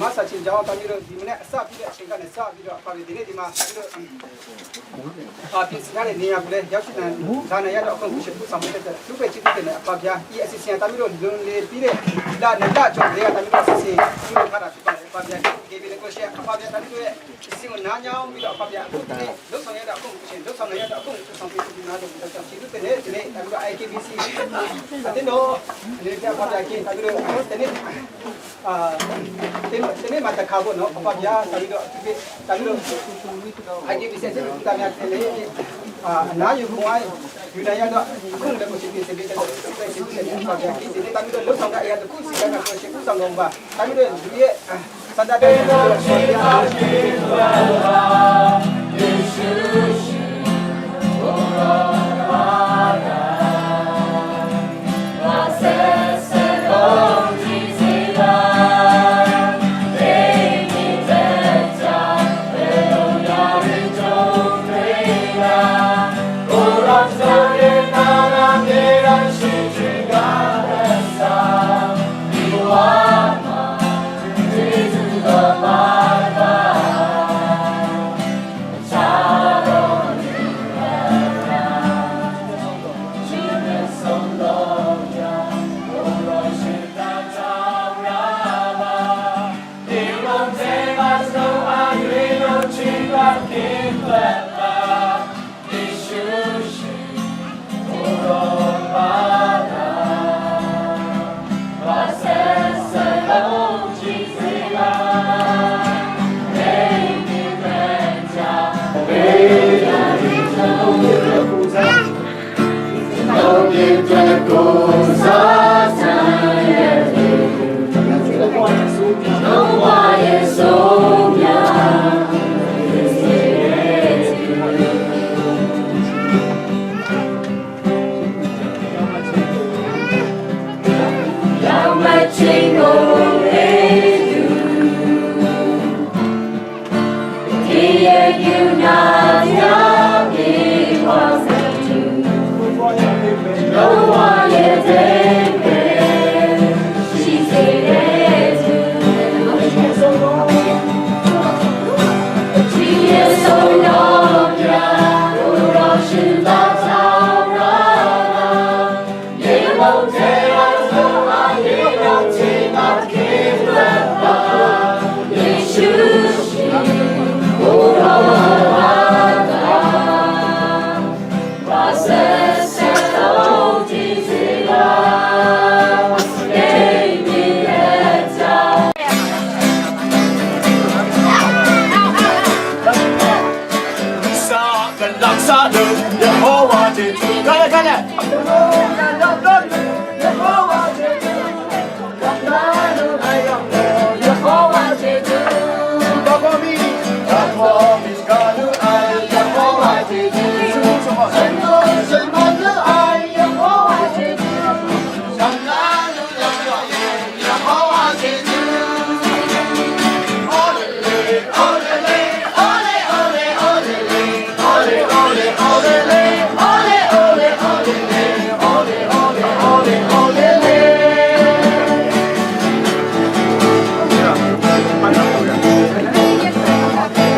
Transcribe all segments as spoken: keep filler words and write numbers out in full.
မတ်လဆယ့်ကြောင်း တမီးတို့ ဒီမနက်အစပြုတဲ့ အချိန်ကနေစပြီးတော့ အခါတွေ ဒီနေ့ဒီမှာ ကျွန်တော်တို့ အာ ပြင်ဆင်ထားတဲ့ နေရာကိုလည်း ရောက်ရှိလာ လာနိုင်ရတော့ အခု အခု ရှင် ပို့ဆောင်ပေးတဲ့အတွက် အထူးပဲ ကျေးဇူးတင်တယ် အဖဘုရား။ ဒီအစီအစဉ်က တမီးတို့ လွန်လေပြီးတဲ့ လနဲ့ လကျော်ကတည်းက တမီးတို့ အစီအစဉ် ပြုလုပ်ထားတာ ဖြစ်ပါတယ်။ အဖဘုရား ကျေးဇူးတင်တယ်။ ကိုရှင် အဖဘုရား တမီးတို့ရဲ့ အစီအစဉ်ကို နားညောင်းပြီးတော့ အဖဘုရား အခုဒီနေ့ လုပ်ဆောင်ရတဲ့ အခု ကိုရှင် လုပ်ဆောင်နိုင်ရတဲ့ အခု ပို့ဆောင်ပေးပြီး နားလည်ပြီးတော့ ကျေးဇူးတင်တယ်။ ဒီနေ့ တမီးတို့ I K B C အသင်းတော် အနေနဲ့ အဖဘုရား ကင်း တမီးတို့ တနေ့ အာ တနေ့ တနေ့မှာတစ်ခါပေါ့နော်။ အဖဘုရား တမီးတို့ အထူးသဖြင့် တမီးတို့ I K B C အသင်းတော် သူသားများ တနေ့ အာ အနားယူခွင့် ယူနိုင်ရတော့ အခုလည်း ကိုရှင် ပြင်ဆင်ပေးတဲ့အတွက် ကျေးဇူးတင်တယ်။ အဖဘုရား ကင်း ဒီနေ့ တမီးတို့ လုပ်ဆောင်တဲ့အရာတစ်ခုစီတိုင်းမှာ ကိုရှင် ဦးဆောင်တော်မူပါ။ တမီးတို့ လူရဲ့ အာ ဆန္ဒပြပွဲ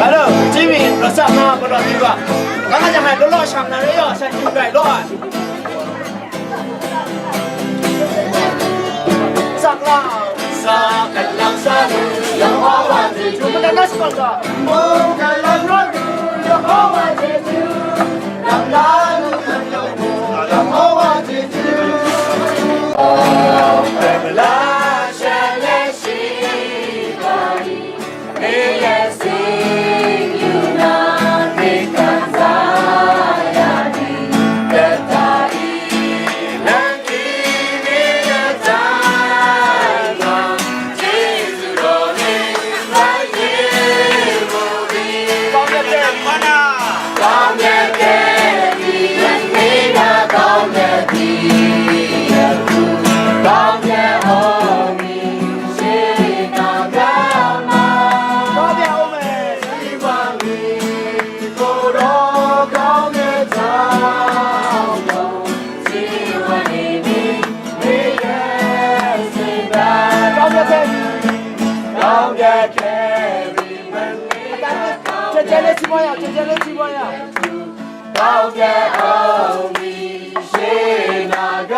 Hello, Jimmy, what's up, man? What up, you got? Kaka jangan dulu, siapa nari yo? Saya juga dulu. Saklang, saklang, saklang, Yehovah Jesu. Bukan nasi bangga. Bukan lawan, Yehovah Jesu. Yang lalu, yang lalu, Yehovah Jesu. Oh, Revelation, let's see. 七八呀，姐姐来七八呀。高原欧米谢那个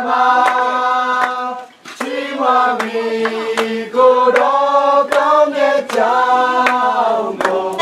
嘛，七八米古道高原交通。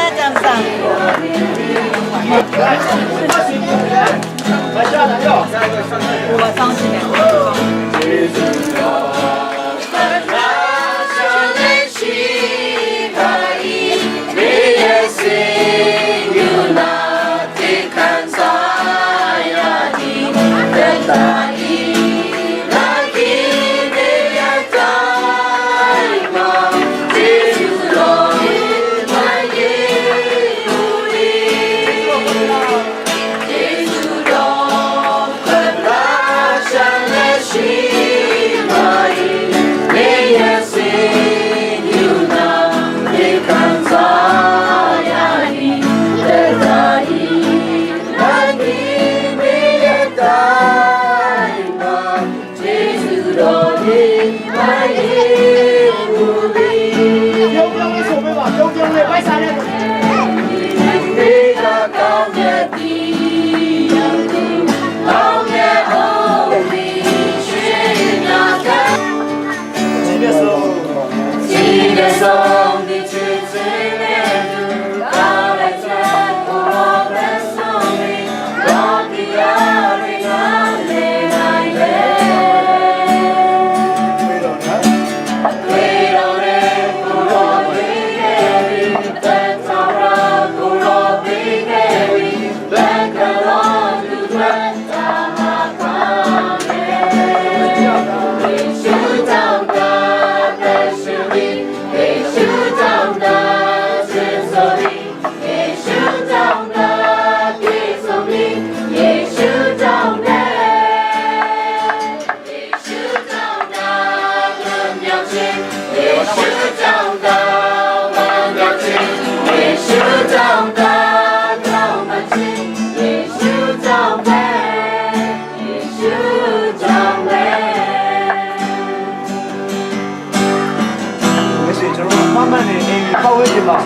မိတ်ဆွေ ကျွန်တော်တို့ မှတ်မှတ်နေနေ ပတ်ဝန်းကျင်မှာ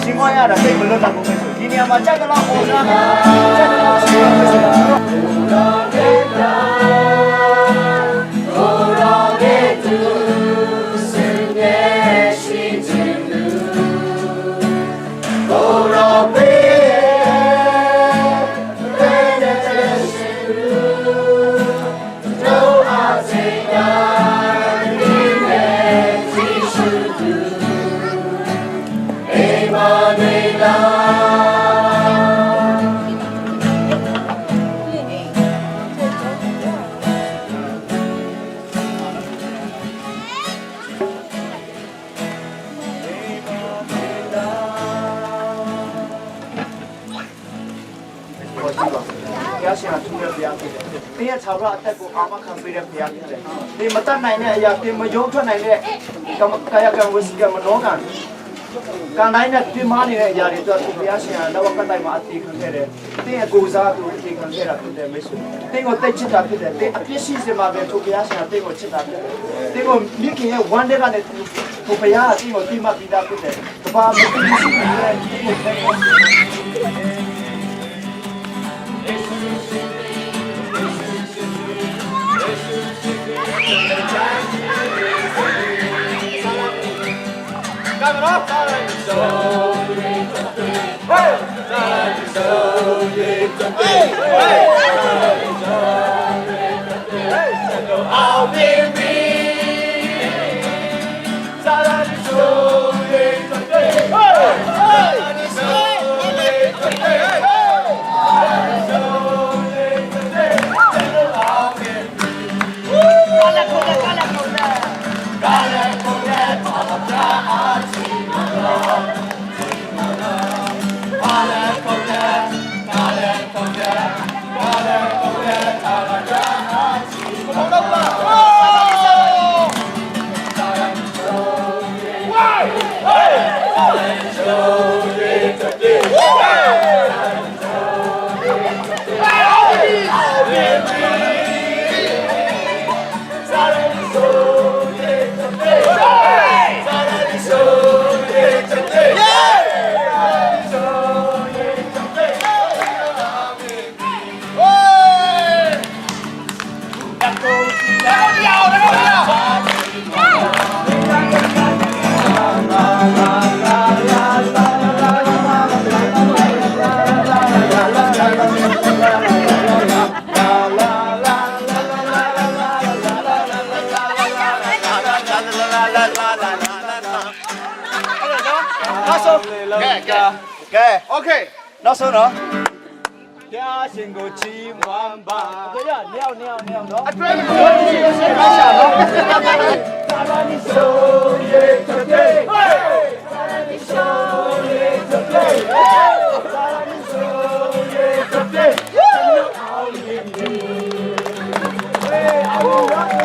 စီးပွားရေး ရတာ သိပ်မလွတ်လပ်ဘူး မိတ်ဆွေ။ ဒီနေရာမှာ ကျပ်တလောက် ပေါ်စား၊ ကျပ်တလောက် ရှိပါ မိတ်ဆွေ။ ဘုရားရှင်က ထူးတဲ့ဘုရားဖြစ်တယ်။ သင်ရဲ့ ထာဝရအသက်ကို အာမခံပေးတဲ့ ဘုရားဖြစ်တယ်။ သင်မတတ်နိုင်တဲ့အရာ၊ သင်မရောထွတ်နိုင်တဲ့ ကမ- ကာယကံ၊ ဝစီကံ၊ မနောကံ၊ ကံတိုင်းနဲ့ ပြစ်မှားနေတဲ့ အရာတွေအတွက် ထိုဘုရားရှင်က လဝကတိုက်မှာ အသေခံခဲ့တယ်။ သင်ရဲ့ကိုယ်စား သူအသေခံခဲ့တာ ဖြစ်တယ် မိတ်ဆွေ။ သင်ကို သိပ်ချစ်တာ ဖြစ်တယ်။ သင်အပြစ်ရှိစေမှာပဲ ထိုဘုရားရှင်က သင်ကို ချစ်တာ ဖြစ်တယ်။ သင်ကို မိခင်ရဲ့ ဝမ်းထဲကနေ သူ- ထိုဘုရားက သင်ကို တည်မှတ်ပြီးသား ဖြစ်တယ်။ ကမ္ဘာမသိသူရှိသူလည်း သင်ကို ကဲ ကဲ ကဲ Okay. နောက်ဆုံးနော်။ ဘုရားရှင်ကိုချီးမွမ်းပါ။ အတွေ့အကြုံရှိတဲ့ဆရာနော်။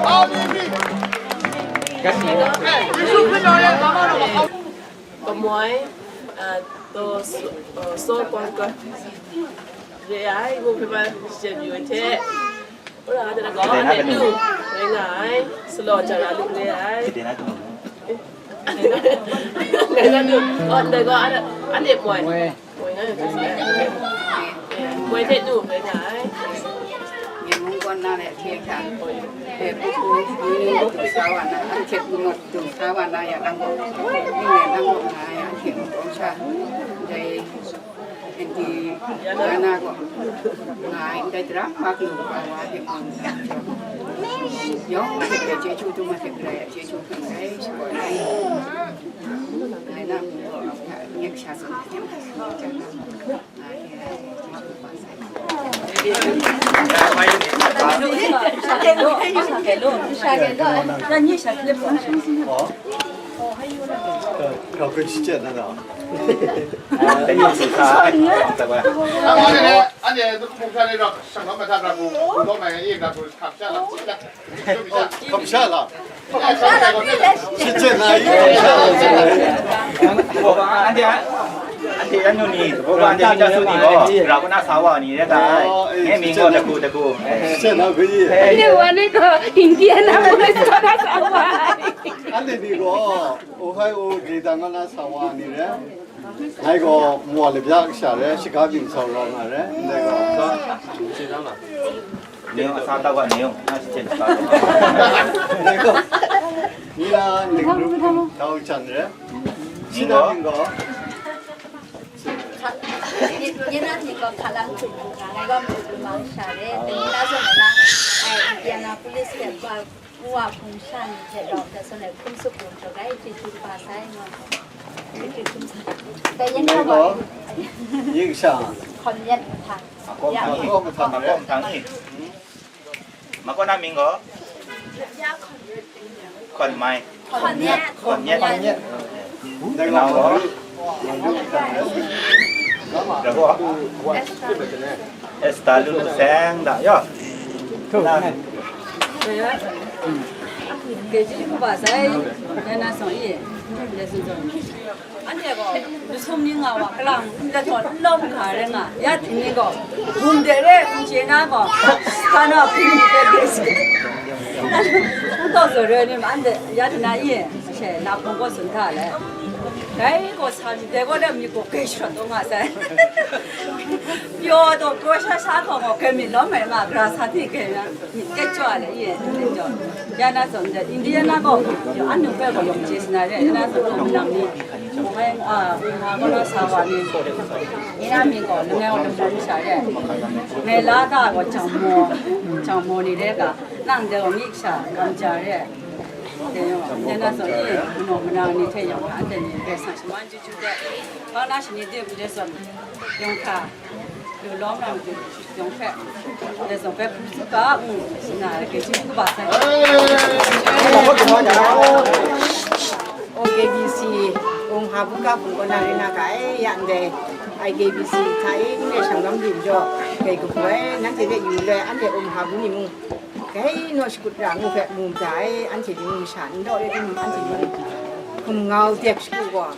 အောင်မြင်ပြီ။ ယေရှုခရစ်တော်ရဲ့နာမတော်မှာ Kamoi, ah, to so, oh, so kong ka re ai, ngu hpe ba shajep yu ai hte, wora nga ai hte, ga, anet nu, rai nga ai, salaw jara lu re ai. Rai nga nu, oh, ndai gaw, anet moi. Moi. Moi na, moi hte nu, rai nga ai. Myen mung kaw na le hkye hkra, hpe hku hku, mung mung hku sa wa na, anhte hku naw dung sa wa na ya nang gaw, ning rai nang gaw nga ya, anhte mung kaw sha, dai, anhte ya na gaw, nga ai, dai tara hpa hku wa wa hte mung sa, yawng hte hpe chyeju dum ai hte, Karai a chyeju hkring rai, shawa rai, dai na mung gaw, a hpa, nye kasha tsun hte, Kamsha la. Shi jen na yi. Anhte, anhte anu ni, anhte mita su ni gaw, ra kaw na sa wa ni rai ta. Ngai mying gaw Taku, Taku. Shi jen na hku yi. Anhte wa ni gaw Indianapolis kaw na sa wa ai. Anhte ni gaw Ohio Greater kaw na sa wa ni rai. Ngai gaw mawa labya kasha rai, Chicago byin sau rau nga rai. Ndai gaw, Neu, asa tau ga neu, na shi chen sa tau ga. Neu, ni na ni group tau chan re. Ni na ni go. Ni na ni go kalang tu ga, ngai go mu mang sha re. Ni na so na, ai, Indianapolis ke ba, wa kung sha ni hte rau hpe so na, kum su kum to ga, i ti ti pa sai no. Neu go. Yi sha. Kon yet pa. Makawp hpang i. Makawp hpang i. Makawp na mying gaw? Hkon mai. Hkon nyet. Hkon nyet. Hkon nyet. Dai nau gaw? Dai gaw? Esta lu lu seng da, yo. Na. Kei ji ku ba sai, ya na song i, ya sung song. Anhte gaw, masum ni nga wa, kalang, n lawm nga rai nga, ya ting ni gaw, gum de re, n chye na gaw, ka na hpring ni de de si. N taw zaw re ni ma, anhte, ya ting na i, she, na hpung gaw tsun hta le. Dai gaw sa ni, dai gaw dai myit gaw grai sharawt taw nga sai. Pyaw taw, pyaw sha sha gaw gaw, grai myit lawm ai nga, gara sa hte grai na. Myit tet jaw ai le, ye, myit tet jaw. Ya na zawn de, Indiana gaw, anhte hpe gaw yawng chye sa na re, ya na zawn gaw, nang ni, ngai, a, nga gaw na sa wa ni, ya na mying gaw, langai wa lam sha re, ngai la da gaw, jang maw, jang maw ni re ga, nang de gaw, myit sha, gam ja re. Ya na zawn ni, manaw manang ni hte yawng hta, anhte ni, Karai Kasang shaman chyu chyu de, bang na shani de, de zawn, yawng hta, lu lawm lam de, yawng hpe, de zawn hpe, hpung tsup ga, ngu, shi na, kei shi kaba sai. O K B C, um, ha bu ga hpung kaw na rai na ga e, ya ndai, I K B C hta e, n re shang gam rim jaw, kai kabu ai, nanhte de yu le, anhte um, ha bu ni mung, kai naw shakut ra ngu hpe mu ga e, anhte ni mung masha n daw re, anhte ni mung hkum ngau dek shagu gaw,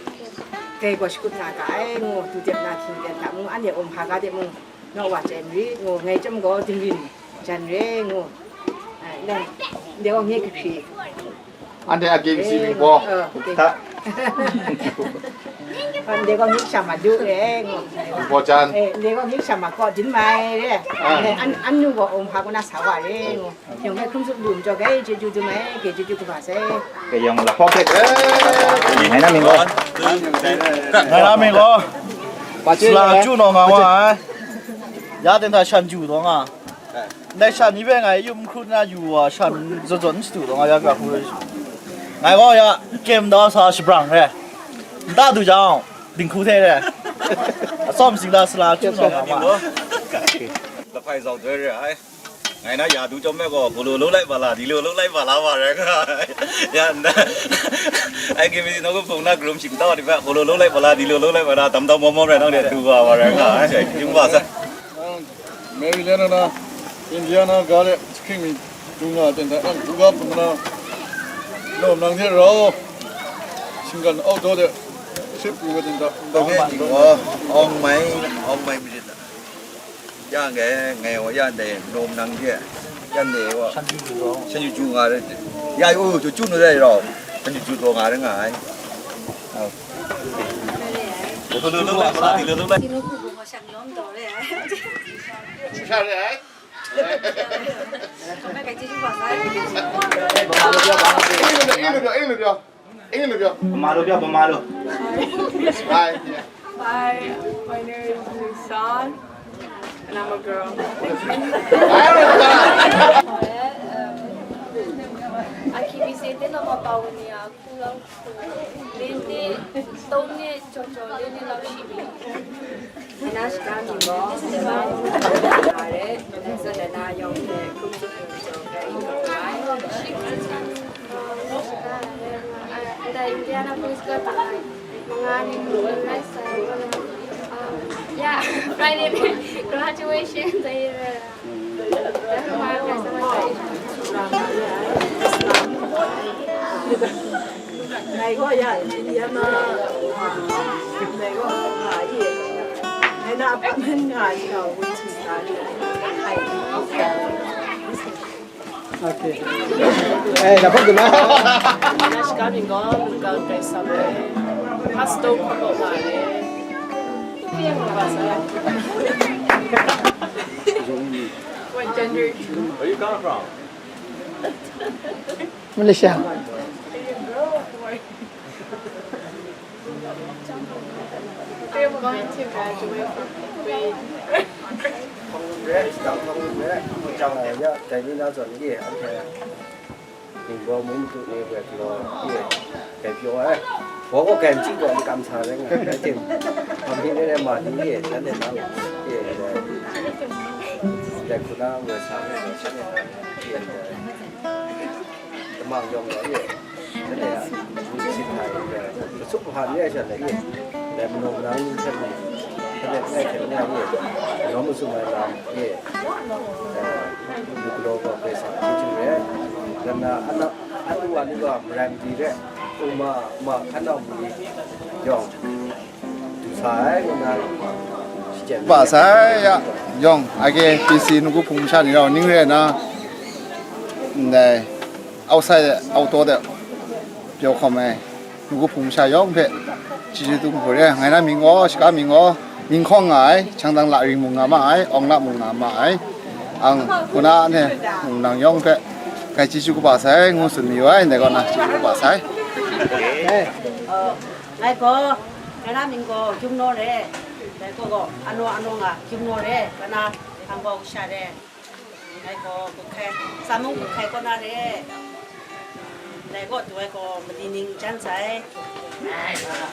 kai gaw shakut nga ga ai, ngu, du dep na hkying ten hta mung, anhte um, ha ga de mung, naw wa chye n rit, ngu, ngai chyawm gaw, dingrim jan re, ngu, ai, ndai, ndai gaw nye kahkri. Anhte a K B C mying baw. Eh, ta. Ndai gaw myit sha ma du re, ngu. Mying baw jan. Eh, ndai gaw myit sha ma kaw din mai re. Ah. Eh, an, an nu gaw um, ha kaw na sa wa re, ngu. Yawng hpe hkum tsup lu n jaw, grai chyeju dum ai, grai chyeju kaba sai. Kayawng lahkawng hpe. Ngai na mying gaw. Ngai na mying gaw. Sala chyu naw nga wa ai. Ya ten hta shan ju taw nga. Ndai shan ni hpe ngai yum hkrun na yu wa, shan zawn zawn n shadu taw nga, ya ga hku. Ngai gaw ya, kyem da sa shabrang re. Nta du jang, Dinghku hte re. Atsawm singla sala hkyu nawng nga ma. Lahpai zau doi re ai. Ngai na ya du chyawm me gaw, hku lu lu lai ba la, di lu lu lai ba la wa rai nga ai. Ya nna, ai K B C nawku hpung na groom shingtau ni hpe, hku lu lu lai ba la, di lu lu lai ba la, dam dau mawm mawm rai nang de du wa wa rai nga ai. Yung ba sa. Maryland na, Indiana ga le, Spring mi dung nga ten ta, ang buga pung na, lawm nang hte rau, shinggan au daw de, sip pru wa ten ta. Dang e jing wa, awng mai, awng mai mi rit na. Yang e, ngai wa, yan dai, lawm nang hte, yan dai wa, shan yu ju nga rit. Ya yu, ju ju nu dai rau, shan yu ju daw nga rit nga ai. Au. Sino kubu ko siyang lom do re ai. Shisha re ai. Kame kai chi chu ba sai. Ing lu pyo, ing lu pyo, ing lu pyo. Ing lu pyo. Pama lo pyo, pama lo. Hi. Hi, my name is Lisan, and I'm a girl. I K B C တင်းတော်မှာပါဝင်နေရအခုလောက် လေးနှစ်၊ သုံးနှစ်ကျော်ကျော်၊ လေးနှစ်လောက်ရှိပြီ။ မနက်စကားမြင်တော့၊ ပါတယ်။ ဆိုတော့ နားရောင်နဲ့ ခုံးစုပ်ကိုကျော်ခဲ့ပြီးတော့၊ ရှိပါသေးတယ်။ အဲ၊ ဒါ Indianapolis က တခါ၊ မင်္ဂလာနေ့ကို လိုက်ဆိုင်တော့၊ အာ၊ yeah, Friday နေ့ graduation day ပဲ။ 哪个呀？你们，哪个啊？也，哎，那他们啊，要我去哪里？哎，OK。哎，那不怎么。那是刚刚刚刚在上面，他是都看过吧？What gender? Where you come from? Malaysia. I'm going to graduate with grade. ရ တိုင်မင်းသားစွာ နေရ အထက် ဒီဘောမုံတူနေဝဲကလော ပြ ကဲပြောရဲ ဘောကကဲကြည့်တော့ ကမ်ဆာရဲ ငါ ကဲတင် အမင်းနဲ့ မာနီးရဲ့ တန်းနဲ့ နား ရဲ့ တဲ့ ခုန ဝဲ စား နဲ့ ဆန်း နဲ့ နား ရဲ့ တမန်ရောင်တော်ရဲ့ တဲ့ ချစ်ထားတဲ့ ပစုပဟာ ရဲ့ အချက် နဲ့ ရဲ့ လည်း မနောကဏ္ဍ တစ်ချက် နဲ့ တဲ့ နဲ့ ခင်ဗျာ ရဲ့ ရောမစု မလာ ရဲ့ လူကလော ကပဲ စား ချစ် ချစ် ရဲ့ ကဏ္ဍ အနောက် အလူဝါ လူက မရန်တီ တဲ့ ဥမာ မ ခဏ မူ ရောင် Ba sai ya, yawng, I K B C nawku hpung masha ni rau ning re na, ndai, outside outdoor de pyaw hkawm ai, nawku hpung masha yawng hpe, chyeju tu hku re, ngai na mying gaw, shaka mying gaw, mying hkawng nga ai, Changdang la ring mung nga ma ai, Awng la mung nga ma ai, ang, hku na ne, mung nang yawng hpe, kai chyeju kaba sai, ngu tsun mayu ai, ndai kaw na, chyeju kaba sai. Ngai gaw, ngai na mying gaw Gyum Naw re, dai gaw gaw, Anaw Anaw nga Gyum Naw re, ga na, ang gaw Kasha re, ngai gaw Kut Hkai, Tsa mung Kut Hkai kaw na re, dai gaw, du ai gaw, mali ning jan sai,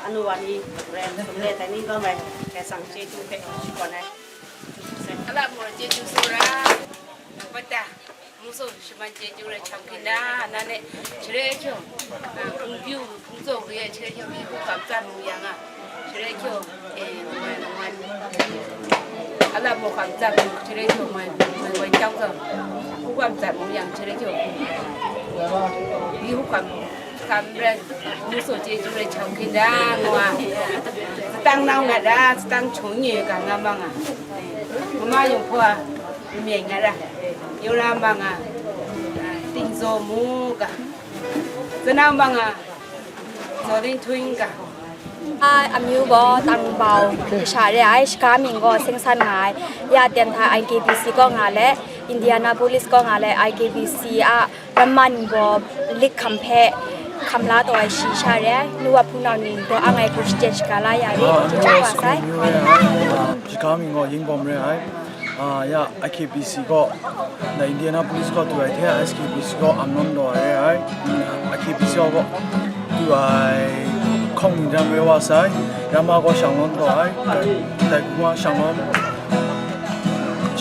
anu wa ni, ren sum le, dai ni gaw mai, kai sang chyeju hpe, shi gaw nai. Ala mor chyeju sora, bata. Mungso shaman chye chyu rai hkam hkyin da, nan e, shaloi hkyawng, a, hpung pyu, hpung tsaw kwi ai shaloi hkyawng, hpung kam tsan mu yang a, shaloi hkyawng, e, wan, wan, a lam mu kam tsan mu, shaloi hkyawng wan, wan, wan, kyang tsan, hpung kam tsan mu yang, shaloi hkyawng, yi hpung kam, kam rai, mungso chye chyu rai hkam hkyin da, ngu a, tsatang nau nga da, tsatang hkyawng nye ga nga ma nga, mama yawng hpaw a, myeng nga ra, yawng ra ma nga, tingzaw mu ga, ကျွန်တော်မင်္ဂလာ ဇော်လင်းထွန်းက အာ၊ အမျိုးပေါ် တန်ပေါင် တခြားတဲ့ အဲ၊ စကားမင်းကို စင်ဆန်ငါ၊ ရတန်ထ I K B C ကောငါလဲ၊ Indianapolis ကောငါလဲ၊ I K B C အရမန်ကို လစ်ခံဖဲ၊ ခံလာတော့ရှိရှာတဲ့၊ နုဝဖူနောင်နင်းတော့ အငယ်ကို စတဲ့ စကားလာရတဲ့ ချစ်ချစ်ပါဆိုင်။ စကားမင်းကို ရင်းပေါ်မရ အဲ၊ အာ၊ ရ I K B C ကော Indianapolis ကော တူအိုင်ထဲ I K B C ကော အမနွန်တော့ရဲ အဲ၊ I K B C ကော တူအိုင် Hkawng ning jang rai wa sai, Rama gaw shanglawm gaw ai, dai, dai hku wa shanglawm,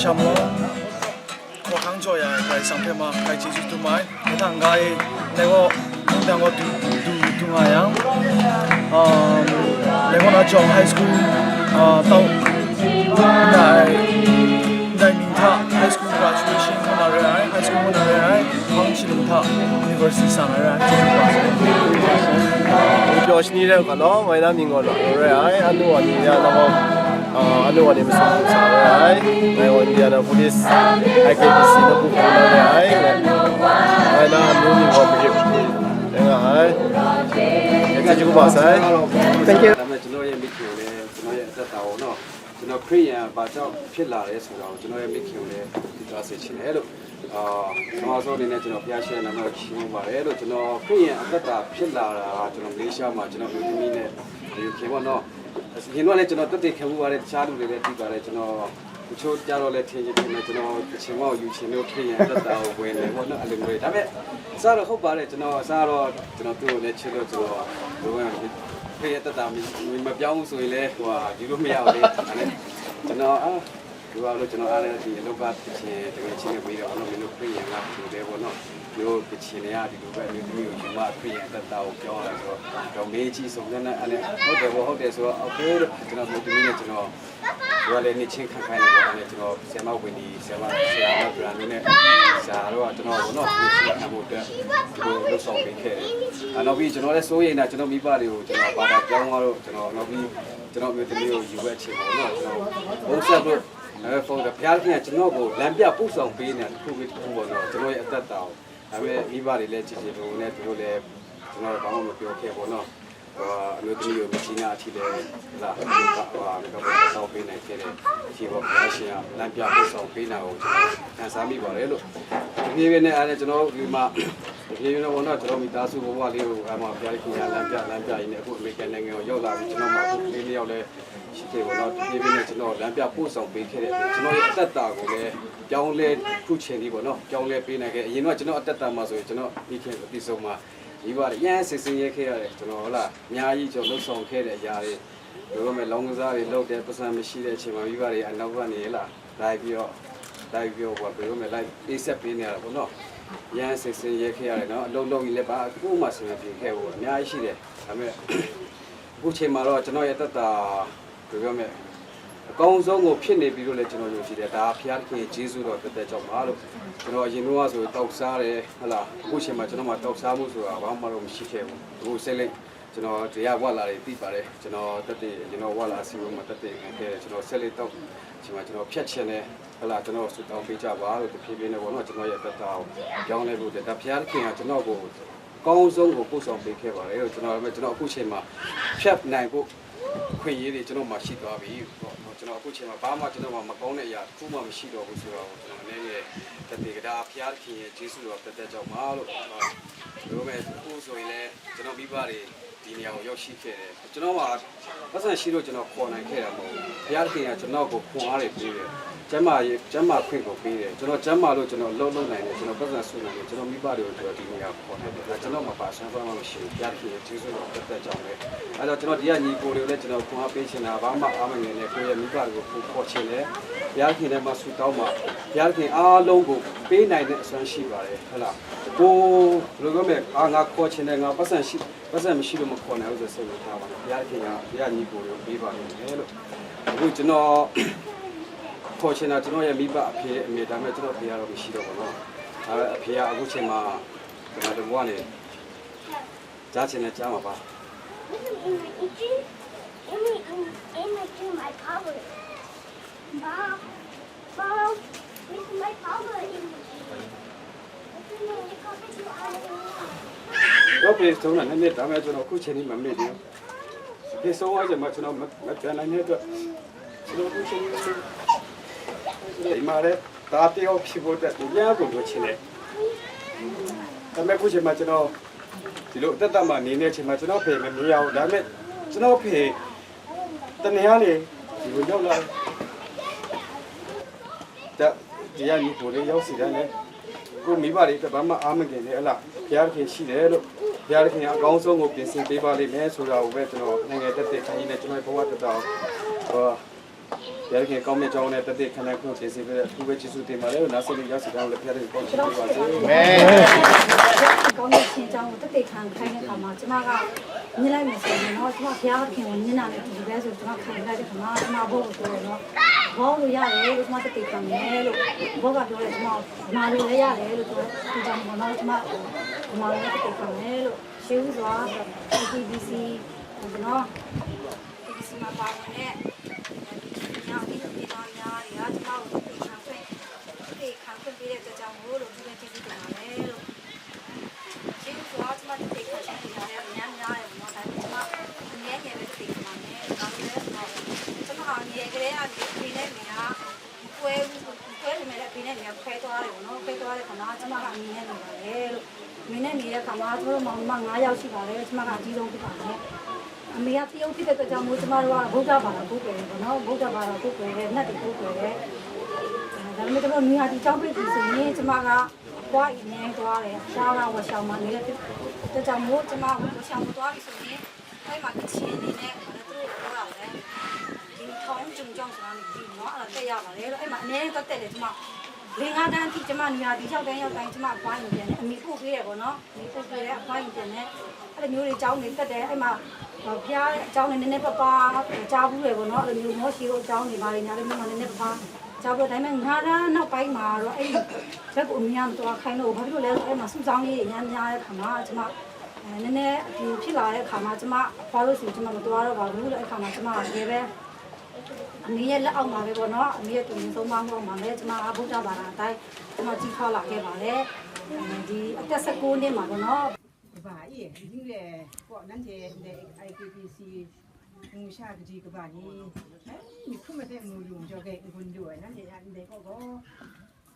shanglawm, hkawhkang jaw ya ai Karai Kasang hpe ma, hkai chyeju dum ai. Dai hta n-ga e, ndai gaw, mungdan gaw du, du, du nga yang, um, ndai gaw na jawng high school, uh, tau, ndai, ndai ming hta high school graduation ngu na re ai, high school ngu na re ai, hpang shalim hta university sa na re ai, chyeju kaba sai. ပျော်ရွှင်တဲ့ကလောင်းဝိုင်းသားမြင်ကောလာရဲအိုင်အနုဝါနီယနာမောအာအနုဝါနီမစူစာရဲအိုင်ငိုင်ဝါနီယနာ police I K P C နကူကူရဲအိုင်ဝိုင်းသားမျိုးမြင်ကောပကစ်ရဲအိုင်အဲချစ်ချစ်ကပါဆိုင် Thank you. ဒါပေမဲ့ကျွန်တော်ရဲ့မိခင်ကိုလည်းကျွန်တော်ရဲ့အသက်တာကိုနော်ကျွန်တော်ခရိယန်ဘာကြောင့်ဖြစ်လာလဲဆိုတာကိုကျွန်တော်ရဲ့မိခင်ကိုလည်းသိသွားစေချင်တယ်လို့ အာပထမဆုံးအနေနဲ့ကျွန်တော်ဘုရားရှင်နာမတော်ချီးမွမ်းပါတယ်လို့ကျွန်တော်ခရိယန်အသက်တာဖြစ်လာတာကကျွန်တော်မလေးရှားမှာကျွန်တော်မျိုးသမီးနဲ့ယူခင်ပေါ့နော်အရင်တော့လည်းကျွန်တော်တက်တည်ခံမှုပါတယ်တခြားလူတွေလည်းသိပါတယ်ကျွန်တော်တချို့ကြတော့လည်းထင်ရင်ထင်တယ်ကျွန်တော်တချင်မအောင်ယူချင်လို့ခရိယန်အသက်တာကိုဝင်တယ်ပေါ့နော်အဲ့လိုမျိုးတွေဒါပေမဲ့အစတော့ဟုတ်ပါတယ်ကျွန်တော်အစတော့ကျွန်တော်သူ့ကိုလည်းချစ်လို့ကျွန်တော်ဘယ်လိုလဲခရိယန်အသက်တာမမပြောင်းဘူးဆိုရင်လည်းဟိုဟာယူလို့မရဘူးလေဒါနဲ့ကျွန်တော်အာ ဒီလိုအားလို့ကျွန်တော်အားလည်းဒီအလုပ်ကတစ်ချင်တကယ်ချင်းနဲ့မေးတယ်ပေါ့နော်မင်းတို့ခရိယန်ကဘယ်လိုလဲပေါ့နော်မင်းတို့တစ်ချင်တွေကဒီလိုပဲအမျိုးသမီးကိုယူမခရိယန်အသက်တာကိုပြောင်းလာဆိုတော့တော့မေးကြည့်ဆိုတော့အဲ့နဲ့ဟုတ်တယ်ပေါ့ဟုတ်တယ်ဆိုတော့ okay လို့ကျွန်တော်မျိုးသမီးနဲ့ကျွန်တော်ဒီကလည်းနေချင်းခံခိုင်းတယ်ပေါ့အဲ့နဲ့ကျွန်တော်ဆရာမဝင်းဒီဆရာမဆရာမဗြန်တို့နဲ့ဆရာတို့ကကျွန်တော်ပေါ့နော်နေချင်းခံဖို့အတွက်ဒီလိုလုပ်ဆောင်ပေးခဲ့တယ်အဲ့နောက်ပြီးကျွန်တော်လည်းစိုးရိမ်တာကျွန်တော်မိဘတွေကိုကျွန်တော်ဘာသာပြောင်းသွားလို့ကျွန်တော်နောက်ပြီးကျွန်တော်မျိုးသမီးကိုယူဝဲအချိန်ပေါ့နော်ကျွန်တော်ဘုံဆက်လို့ အဲဖုန်းကဘုရားသခင်ကကျွန်တော်ကိုလမ်းပြပို့ဆောင်ပေးနေတာတစ်ခုပြီးတစ်ခုပေါ့နော်ကျွန်တော်ရဲ့အသက်တာကိုဒါပေမဲ့မိဘတွေလည်းချစ်ချစ်ပုံနဲ့သူတို့လည်းကျွန်တော်ဘာမှမပြောခဲ့ပေါ့နော်ဟိုအမျိုးသမီးကိုမချီနာအထီးလည်းလာဟိုဟိုတော့တော့ပေးနိုင်ခဲ့တဲ့အထီးပေါ့ဘုရားရှင်ကလမ်းပြပို့ဆောင်ပေးတာကိုကျွန်တော်ခံစားမိပါတယ်လို့ဒီနေ့ပဲနဲ့အားနဲ့ကျွန်တော်ဒီမှာဒီနေ့တော့ဘောတော့ကျွန်တော်မိသားစုဘဝလေးကိုအမှဘုရားရှင်ကလမ်းပြလမ်းပြရင်းနဲ့အခုအမေရိကန်နိုင်ငံကိုရောက်လာပြီးကျွန်တော်မှအခုကလေးနှစ်ယောက်လည်း ရှိတယ်ပေါ့နော်ဒီနေ့နေ့ကျွန်တော်လမ်းပြပို့ဆောင်ပေးခဲ့တဲ့ကျွန်တော်ရဲ့အသက်တာကိုလည်းပြောင်းလဲခုချိန်လေးပေါ့နော်ပြောင်းလဲပေးနိုင်ခဲ့အရင်တော့ကျွန်တော်အသက်တာမှာဆိုရင်ကျွန်တော်မိခင်အသီဆုံးမှာမိဘတွေရမ်းစစ်စစ်ရဲခဲ့ရတယ်ကျွန်တော်ဟလာအများကြီးကျွန်တော်လှုပ်ဆောင်ခဲ့တဲ့အရာတွေဘယ်လိုလဲလောင်းကစားတွေလုပ်တဲ့ပတ်စံမရှိတဲ့အချိန်မှာမိဘတွေအနောက်ကနေလာလိုက်ပြီးတော့လိုက်ပြီးတော့ဘယ်လိုလဲလိုက်ပေးဆက်ပေးနေရတာပေါ့နော်ရမ်းစစ်စစ်ရဲခဲ့ရတယ်နော်အလုပ်လုပ်ရင်လည်းဘာအခုမှဆင်မပြေခဲ့ဘူးအများကြီးရှိတယ်ဒါပေမဲ့အခုချိန်မှာတော့ကျွန်တော်ရဲ့အသက်တာ ဘယ်လိုပြောမလဲအကောင်းဆုံးကိုဖြစ်နေပြီလို့လည်းကျွန်တော်ယုံကြည်တယ်ဒါဘုရားသခင်ရဲ့ကျေးဇူးတော်သက်သက်ကြောင့်ပါလို့ကျွန်တော်အရင်တော့ဆိုတောက်စားတယ်ဟလာအခုချိန်မှာကျွန်တော်မှာတောက်စားမှုဆိုတာဘာမှတော့မရှိခဲ့ဘူးအခုစိတ်လေးကျွန်တော်တရားဝါလာတွေသိပါတယ်ကျွန်တော်တက်တဲ့ကျွန်တော်ဝါလာအစည်းအဝေးမှာတက်တဲ့ခံခဲ့တယ်ကျွန်တော်စိတ်လေးတောက်ချိန်မှာကျွန်တော်ဖြတ်ချင်တယ်ဟလာကျွန်တော်ဆူတောင်းပေးကြပါလို့တဖြည်းဖြည်းနဲ့ပေါ့နော်ကျွန်တော်ရဲ့သက်တာကိုပြောင်းလဲဖို့အတွက်ဒါဘုရားသခင်ကကျွန်တော်ကိုအကောင်းဆုံးကိုပို့ဆောင်ပေးခဲ့ပါတယ်လို့ကျွန်တော်ကျွန်တော်အခုချိန်မှာဖြတ်နိုင်ဖို့ခွင့်ရေးတွေကျွန်တော်မှာရှိသွားပြီပေါ့နော်ကျွန်တော်အခုချိန်မှာဘာမှကျွန်တော်မှာမကောင်းတဲ့အရာတစ်ခုမှမရှိတော့ဘူးဆိုတော့ကျွန်တော်အနေနဲ့တသေကဒါဘုရားသခင်ရဲ့ကျေးဇူးတော်တက်တဲ့ကြောင့်ပါလို့ပြောမယ်အခုဆိုရင်လည်းကျွန်တော်မိဘတွေဒီနေရာကိုရောက်ရှိခဲ့တယ်ကျွန်တော်မှာပတ်စံရှိလို့ကျွန်တော်ခေါ်နိုင်ခဲ့တာမဟုတ်ဘူးဘုရားသခင်ကကျွန်တော်ကိုခွန်အားတွေပေးတယ်ကျမ်းမာရေးကျမ်းမာခွင့်ကိုပေးတယ်ကျွန်တော်ကျမ်းမာလို့ကျွန်တော်အလုပ်လုပ်နိုင်တယ်ကျွန်တော်ပတ်စံဆူနိုင်တယ်ကျွန်တော်မိဘတွေကိုကျွန်တော်ဒီနေရာခေါ်နိုင်တယ်အဲကျွန်တော်မှာပါဆန်းသွားမှမရှိဘူးဘုရားသခင်ရဲ့ကျေးဇူးတော်တက်တဲ့ကြောင့်ပဲအဲတော့ကျွန်တော်ဒီကညီကိုတွေကိုလည်းကျွန်တော်ခွန်အားပေးချင်တာဘာမှအားမငယ်နဲ့ကိုယ့်ရဲ့မိဘတွေကိုကိုခေါ်ချင်တယ်ဘုရားသခင်ထဲမှာဆူတောင်းမှာဘုရားသခင်အားလုံးကိုပေးနိုင်တဲ့အစွမ်းရှိပါတယ်ဟုတ်လားကိုဘယ်လိုပြောမလဲအာငါခေါ်ချင်တယ်ငါပတ်စံရှိပတ်စံမရှိလို့မခေါ်နိုင်ဘူးဆိုစိတ်ဝင်စားပါနဲ့ဘုရားသခင်ကဘုရားညီကိုတွေကိုပေးပါလိမ့်မယ်လို့အခုကျွန်တော်ခေါ်ချင်တာကျွန်တော်ရဲ့မိဘအဖေအမေဒါပေမဲ့ကျွန်တော်ဖေကတော့မရှိတော့ပါဘူးအဲအဖေကအခုချိန်မှာကျွန်တော်တဘွားနေကြားချင်တဲ့ကြားမှာပါ Mom, Mom, Mom, this is my father. တော့ပြေဆုံးတာနည်းနည်းဒါမဲ့ကျွန်တော်အခုချိန်ကြီးမမေ့သေးဘူးပြေဆုံးသွားချိန်မှာကျွန်တော်မမပြန်နိုင်တဲ့အတွက်ကျွန်တော်အခုချိန်ကြီးမမေ့ဒီမှာလည်းဒါတယောက်ဖြစ်ဖို့အတွက်သူများကိုလိုချင်တယ်ဒါမဲ့အခုချိန်မှာကျွန်တော်ဒီလိုအသက်တာမှာနေနေချိန်မှာကျွန်တော်ဖေမမြင်ရဘူးဒါမဲ့ကျွန်တော်ဖေတနင်္ဂနွေဒီလိုရောက်လာတယ်ဒါတရားညီကိုလေးရောက်စီတယ်လေကိုမိဘတွေတပတ်မှအားမကင်လေအလားဘုရားသခင်ရှိတယ်လို့ ဘုရားသခင်ကအကောင်းဆုံးကိုပြင်ဆင်ပေးပါလိမ့်မယ်ဆိုတာကိုပဲကျွန်တော်နိုင်ငံသက်သေခံရင်းနဲ့ကျွန်တော်ရဲ့ဘဝတစ်လျှောက်အာဘုရားသခင်ကောင်းမြတ်ကြောင်းနဲ့သက်သေခံနိုင်ခွင့်ပြင်ဆင်ပေးတဲ့အထူးပဲကျေးဇူးတင်ပါတယ်လို့နားဆင်နေရောက်စီတိုင်းကိုလည်းဘုရားသခင်ကောင်းချီးပေးပါစေ။ ကောင်းတဲ့ချင်းအကြောင်းကိုသက်သေခံခိုင်းတဲ့အခါမှာကျမကမြင်လိုက်မယ်ဆိုရင်တော့ကျမဘုရားသခင်ကိုမြင်တာနဲ့တူတူပဲဆိုတော့ကျမခံယူလိုက်တဲ့အခါမှာကျမအဘိုးကိုပြောတယ်နော်။ ဘောလို့ရတယ်လို့ကျမသက်သေခံမယ်လို့အဘိုးကပြောတယ်။ ကျမမာလို့လည်းရတယ်လို့ပြောတယ်။ ဒီကြောင့်ပေါ့နော်ကျမမာလို့လည်းသက်သေခံမယ်လို့ရှေးဦးစွာ KBC ပေါ့နော်။ KBC မှာပါဝင်တဲ့ဒီညောင်ဒီဒီတော်များတွေကကျမကိုသက်သေခံခွင့်သက်သေခံခွင့်ပေးတဲ့အတွက်ကြောင့်မို့လို့သူလည်းကျေးဇူးတင်ပါတယ်လို့ ကျေးဇူးတော်ကျမတသိခါချင်းနေရတယ်အများများတယ်ပေါ့နော်။ ဒါပေမဲ့ကျမအမြဲတမ်းပဲတသိခါပါမယ်။ ဘာလို့လဲဆိုတော့ကျမဟာငယ်ကလေးကနေအဖေနဲ့အမေကမကွဲဘူး။ မကွဲပေမဲ့လည်းအဖေနဲ့အမေကခွဲသွားတယ်ပေါ့နော်။ ခွဲသွားတဲ့ခါမှာကျမကအမေနဲ့နေပါတယ်လို့။ အမေနဲ့နေတဲ့ခါမှာကျမတို့မောင်နှမ9ယောက်ရှိပါတယ်။ ကျမကအကြီးဆုံးဖြစ်ပါတယ်။ အမေကတရုတ်ဖြစ်တဲ့အတွက်ကြောင့်မို့ကျမတို့ကဗုဒ္ဓဘာသာကိုးကွယ်တယ်ပေါ့နော်။ ဗုဒ္ဓဘာသာကိုးကွယ်တယ်။ နတ်တွေကိုးကွယ်တယ်။ ဒါပေမဲ့ကျမတို့မိဟာတီကျောင်းပိတ်ပြီဆိုရင်ကျမက အပွားအီနဲသွားတယ်။ အပွားကဝါရှောင်မှာနေတဲ့အတွက်ကြောင့်မို့ကျမဝါရှောင်ကိုသွားပြီဆိုရင်အဲ့မှာကချင်အနေနဲ့သူတို့ပြောတာပဲဒီထောင်းကျုံကြောင့်ဆိုတာနေပြီးနော်အဲ့တော့တက်ရပါတယ်လို့အဲ့မှာအများကြီးတက်တယ်ကျမလေးငါးတန်းအထိကျမနေရာဒီရောက်တိုင်းရောက်တိုင်းကျမအပွားရင်ပြန်တယ်အမိပို့ပေးတယ်ပေါ့နော်အမိပို့ပေးတယ်အပွားရင်ပြန်တယ်အဲ့လိုမျိုးတွေအကြောင်းတွေတက်တယ်အဲ့မှာဘုရားအကြောင်းနဲ့နည်းနည်းပါးပါးကြားဘူးတယ်ပေါ့နော်အဲ့လိုမျိုးမောရှိတို့အကြောင်းတွေဘာတွေညာလည်းမျိုးမှနည်းနည်းပါးပါးကြားဘူးတယ်ဒါပေမဲ့ငါးတန်းနောက်ပိုင်းမှာတော့အဲ့ဒီဘက်ကိုအမြင်မတော်ခိုင်းလို့ဘာဖြစ်လို့လဲဆိုအဲ့မှာစူးစောင်းလေးတွေများများတဲ့ခါမှာကျမအဲနည်းနည်းအပြူဖြစ်လာတဲ့အခါမှာကျမအဖွားလို့ဆိုကျမမတော်တော့ပါဘူးလို့အဲ့ခါမှာကျမကတကယ်ပဲအမေရဲ့လက်အောက်မှာပဲပေါ့နော်အမေရဲ့တူရင်ဆုံးမမှုအောက်မှာပဲကျမကဗုဒ္ဓဘာသာအတိုင်းကျမကြီးထွားလာခဲ့ပါတယ်ဒီအသက်19နှစ်မှာပေါ့နော်ကဘာအေးဒီလေပေါ့နန်းတဲ့ IKPC ငူရှာကကြီးကဘာနီအဲမိခုမတဲ့မူယုံကြော်ခဲ့ငွန်းတို့နန်းတဲ့ရန်တဲ့ကောကော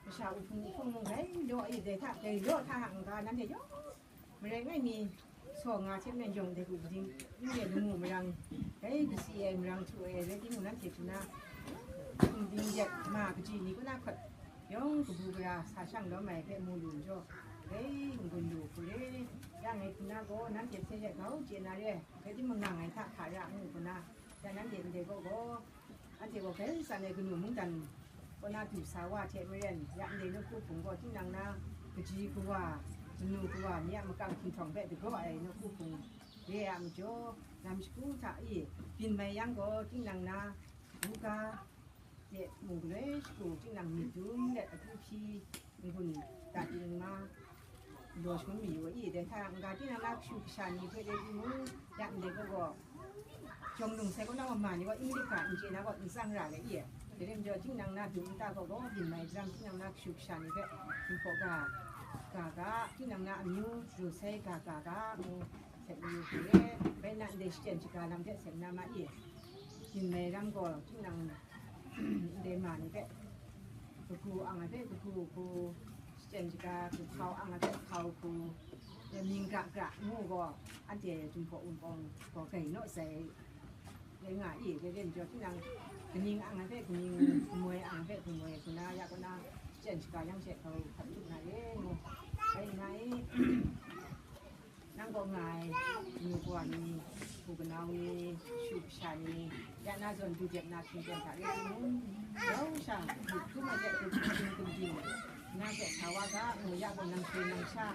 မရှာဦးဖုန်ဖုန်ငယ်ရောအေးတဲ့ထတဲ့ရောထဟန်ကနန်းတဲ့ရော မရဲငိုက်မီစော်ငါချက်မဲ့ယုံတဲ့ကူပဒင်းလူရဲ့လူမှုမရန်ဂဲကစီအဲမရန်ထူအဲရဲတိမုန်နန်းထေထူနာဒင်းရက်မဟာကကြီးနီကနာခွတ်ယုံကဘူကရာဆာရှန်လောမိုင်ဖဲမူလူကြောဂဲငွန်းလူကရဲရငဲထူနာကောနန်းထေဆဲရက်ကောက်ကျဲနာရဲဂဲတိမုန်နာငိုင်ထခါရအမှုကနာရနန်းထေတဲ့ကောကော အန်တေဝဂဲစံးနဲ့ကနူမူတန်ကောနာတူစာဝါထဲမရန်ရန်လေနခုဖုံကောတင်းနံနာကကြီးကွာကနူကွာမြေမကန့်ခင်ထောင်ဘက်တကောအဲနခုဖုံရေအမကျော်လမ်းစကူထအီပင်မယံကောတင်းနံနာဘူကာတဲ့မူကလေးစကူတင်းနံမီတူတဲ့အခုဖြီငုံတတ်တင်းမ Lo shun mi wa i de ta nga ti na na shu sha ni phe de i mu ya de ko go. Jong lung sai ko na ma ni wa i de ka in je na ko in sang ra le i. De dem jo jing nang na du ta ko go bin mai jam jing nang na shu sha ni phe. Ko ga ga ga jing nang na amyu ru sai ga ga ga mu sai ni phe. Bai na de shi jen shi ga lam de sai na ma i. Jin mai ram gaw, tinang ndai ma ni hpe, kagu ang ai hpe kagu hku, shachyen shaga hku, hkau ang ai hpe hkau hku, mying gra gra ngu gaw, anhte Jinghpaw Wunpawng gaw gai naw sai, rai nga i, rai rai majaw, tinang kaning ang ai hpe kaning, gamoi ang ai hpe gamoi, kaw na ya kaw na, shachyen shaga yang she hkau hkap tup na re ngu, rai nga i. Nang kaw nga ai, kanu kawa ni, hku kanau ni, shu kasha ni, ya na zawn du dep na hkying ten hta rai timung, grau sha, myit hkrum ai hte hkrum hkrum hkrum ting, na hte sa wa ga, ngu ya gaw nang hpyi nang sha,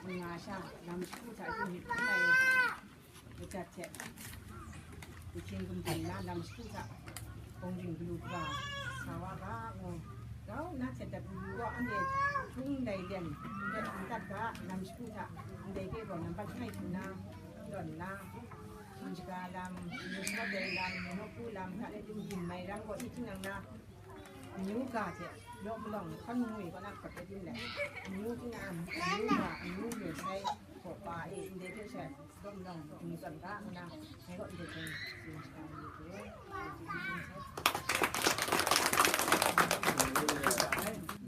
nga sha, lam shagu hta hkying myit hkrum ai, majat hte, Gumhpyen gumhpyen na lam shagu hta, bawng ring galu ga, sa wa ga, ngu, grau nna htet dat lu lu gaw, anhte hpung ndai lyen, ndai hpung dat ga, lam shagu hta, ndai hpe gaw nambat langai hkru na, n tawn nna, hpung shaga lam, nu shabat ai lam, nu nawku lam hta rai tim, byin mai ram gaw, i tinang na, amyu ga hte, yaw malawng, hkawn ngwi kaw na hkawt rai tim let, amyu tinang, amyu ga, amyu yu sai, hkaw pa e, ndai hpe shat.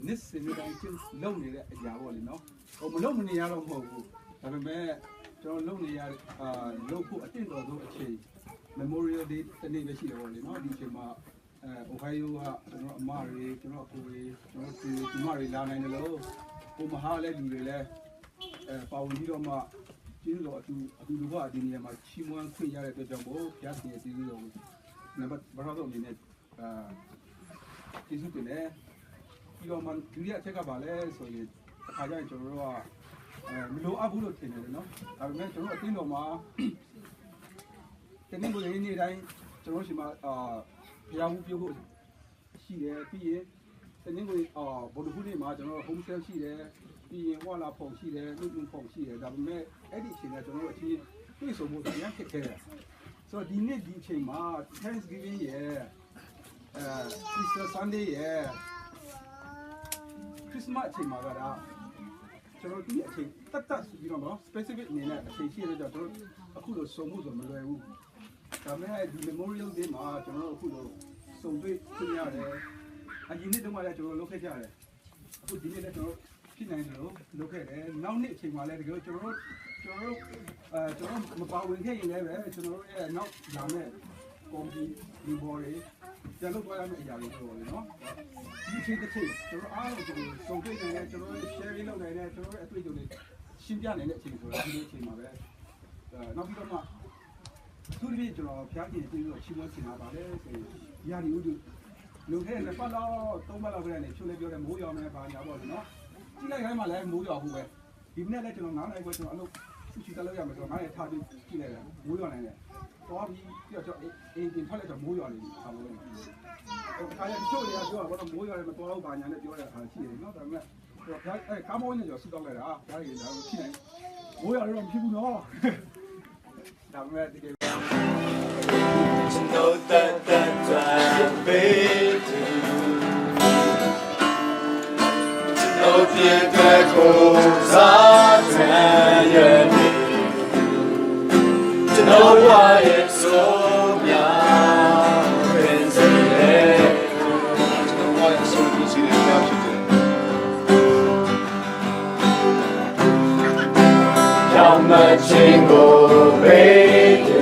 နှစ်စဉ်နှစ်တိုင်းကျင်းလုံးနေတဲ့အရာပေါ့လေနော်။ဟိုမလုပ်မနေရတော့မဟုတ်ဘူး။ဒါပေမဲ့ကျွန်တော်လုပ်နေရအာလုပ်ဖို့အသင့်တော်ဆုံးအချိန် Memorial Day တစ်နေ့ပဲရှိတယ်ပေါ့လေနော်။ဒီအချိန်မှာအဲ Ohio ကကျွန်တော်အမတွေကျွန်တော်အကိုတွေကျွန်တော်တူတူမတွေလာနိုင်တယ်လို့ကိုမဟာလည်းလူတွေလည်းအဲပါဝင်ပြီးတော့မှ ကျေးဇူးတော်အတူ အတူလူဘဝအသီးသီးမှာ ချီးမွမ်းခွင့်ရတဲ့အတွက်ကြောင့်မို့ ဘုရားသခင်ရဲ့ကျေးဇူးတော်ကို နံပါတ် ပထမဆုံးအနေနဲ့ အာ ကျေးဇူးတင်တယ်။ ပြီးတော့မှ ဒုတိယအချက်က ဘာလဲဆိုရင် တစ်ခါကျရင် ကျွန်တော်တို့က အဲ မလိုအပ်ဘူးလို့ထင်တယ်လေနော်။ ဒါပေမဲ့ ကျွန်တော်တို့အသင်းတော်မှာ တနင်္ဂနွေနေ့တိုင်း ကျွန်တော်တို့ဆီမှာ အာ ဘုရားဝတ်ပြုဖို့ ရှိတယ်။ ပြီးရင် တနင်္ဂနွေ အာ ဗုဒ္ဓဟူးနေ့မှာ ကျွန်တော်တို့ home cell ရှိတယ်။ ပြီးရင် ဝလဖုံရှိတယ်။ လူ့လူဖုံရှိတယ်။ ဒါပေမဲ့ အဲ့ဒီအချိန်က ကျွန်တော်တို့အချင်းတွေ့ဆုံဖို့ အရမ်းခက်ခဲတယ်။ ဆိုတော့ ဒီနေ့ဒီအချိန်မှာ Thanksgiving ရယ်၊ အဲ Easter Sunday ရယ်၊ Christmas အချိန်မှာကဒါ ကျွန်တော်တို့ ဒီအချိန် သတ်သတ်ဆိုပြီးတော့နော် specific အနေနဲ့ အချိန်ရှိတဲ့ကြောင့် ကျွန်တော်တို့ အခုလို ဆုံမှုဆို မလွယ်ဘူး။ ဒါပေမဲ့ ဒီ Memorial Day မှာ ကျွန်တော်တို့ အခုလို ဆုံတွေ့ခွင့်ရတယ်။ အရင်နှစ်တုန်းကလည်း ကျွန်တော်တို့ လုပ်ခဲ့ကြရတယ်။ အခုဒီနေ့လည်း ကျွန်တော်တို့ ဖြစ်နိုင်သလို လုပ်ခဲ့တယ်။ နောက်နှစ်အချိန်မှာလည်း တကယ်လို့ ကျွန်တော်တို့ ကျွန်တော်တို့ အဲ ကျွန်တော်တို့ မပါဝင်ခဲ့ရင်လည်းပဲ ကျွန်တော်တို့ရဲ့ နောက်လာမယ့် ကော်မတီ ဒီဘော်တွေ ပြန်လုပ်သွားရမယ့်အရာတွေ ပြောပါမယ်နော်။ ဒီအချိန်တစ်ချိန် ကျွန်တော်အားလုံး ကျွန်တော်တို့ စုံတွေ့နိုင်တဲ့ ကျွန်တော်တို့ sharing လုပ်နိုင်တဲ့ ကျွန်တော်တို့ အတွေ့အကြုံတွေ ရှင်းပြနိုင်တဲ့အချိန်ဆိုတာ ဒီလိုအချိန်မှာပဲ။ အဲ နောက်ပြီးတော့မှ အထူးသဖြင့် ကျွန်တော် ဘုရားရှင်ကို ကျေးဇူးတော်ချီးမွမ်းချင်တာ ဘာလဲဆိုရင် ရာသီဥတု လွန်ခဲ့တဲ့ နှစ်ပတ်လောက် သုံးပတ်လောက်ကတည်းကနေ တချို့လည်းပြောတယ် မိုးရွာမယ် ဘာညာပေါ့လေနော်။ ကြည့်လိုက်တိုင်းမှာလည်း မိုးရွာဖို့ပဲ။ ဒီမနက်လည်း ကျွန်တော် ငါးနာရီခွဲ ကျွန်တော် အလုပ်ဆူချီတက်လုပ်ရမယ်ဆိုတော့ ငါးနာရီထပြီး ကြည့်လိုက်တယ် မိုးရွာနိုင်တယ်။ သွားပြီး ပြီးတော့ ကျွန်တော် အိမ် အိမ်ပြင်ထွက်လိုက်တော့ မိုးရွာနေပြီ ခါမိုးရွာနေပြီ။ တခါကျ တချို့တွေက ပြောတာပေါ့နော် မိုးရွာတယ် မသွားဘူး ဘာညာနဲ့ ပြောတဲ့အခါရှိတယ်နော်။ ဒါပေမဲ့ ကျွန်တော် ဘုရား အဲ ကားမောင်းနေ ကျွန်တော် ဆုတောင်းလိုက်တာ ဘုရားရှင် ဒါတော့ ဖြစ်နိုင် မိုးရွာတော့ မဖြစ်ဘူးနော်။ ဒါပေမဲ့ တကယ် ကျွန်တော်သက်သက်အတွက်ပေးသူ ကျွန်တော်ပြည့်အတွက်ကိုယ်စားထမ်းရွက်နေသူ ကျွန်တော်ဘဝရဲ့အဆုံးအမြတ်ပင်စေတဲ့သူ ကျွန်တော်ဘဝရဲ့အဆုံးအမြတ်စေတဲ့ဘုရားဖြစ်တယ်။ ဖြောင့်မတ်ခြင်းကိုပေးသူ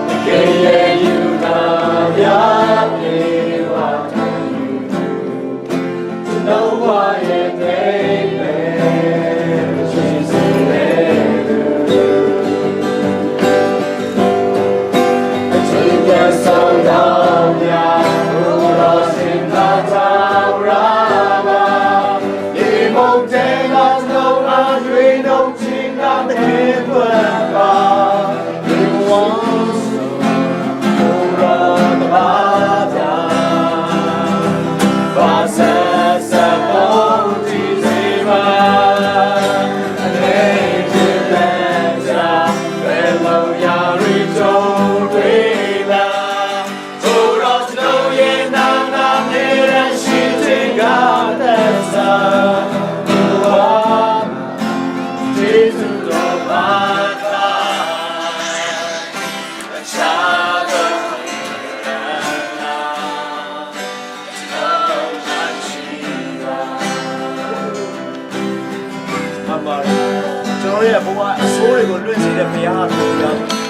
သခင်ရဲ့ယူနာများပြေဝထမ်းယူသူ ကျွန်တော်ဘဝရဲ့ထိမ်းပဲရှင်စေတဲ့သူ အထင်မြင်ဆုံးသောအမြတ် ဘုရားရှင်မထာဝရပါ။ ဒီမုန်တိုင်းမှာ ကျွန်တော်အား ရွေးနှုတ်ခြင်းက သခင်အတွက်ပါ။ ဒီဝမ်းဆုံး ဘုရားတပါးသာ ဘာဆက်ဆက်ပေါ်တည်စေပါ။ အလေးချစ်တဲ့ကြောင့် ဘယ်လိုရာရီကြုံတွေ့လာ ကိုယ်တော်ကျွန်တော်ရဲ့နာနာမြဲတမ်းရှိခြင်းကသက်သာ ဘုရားကျေးဇူးတော်ပါသာ အခြားသောကျွန်တော်ချစ်ပါ မှန်ပါတယ်။ ကျွန်တော်ရဲ့ဘဝအဆိုးတွေကိုလွင့်စေတဲ့ဘုရားဟာဘုရားပါ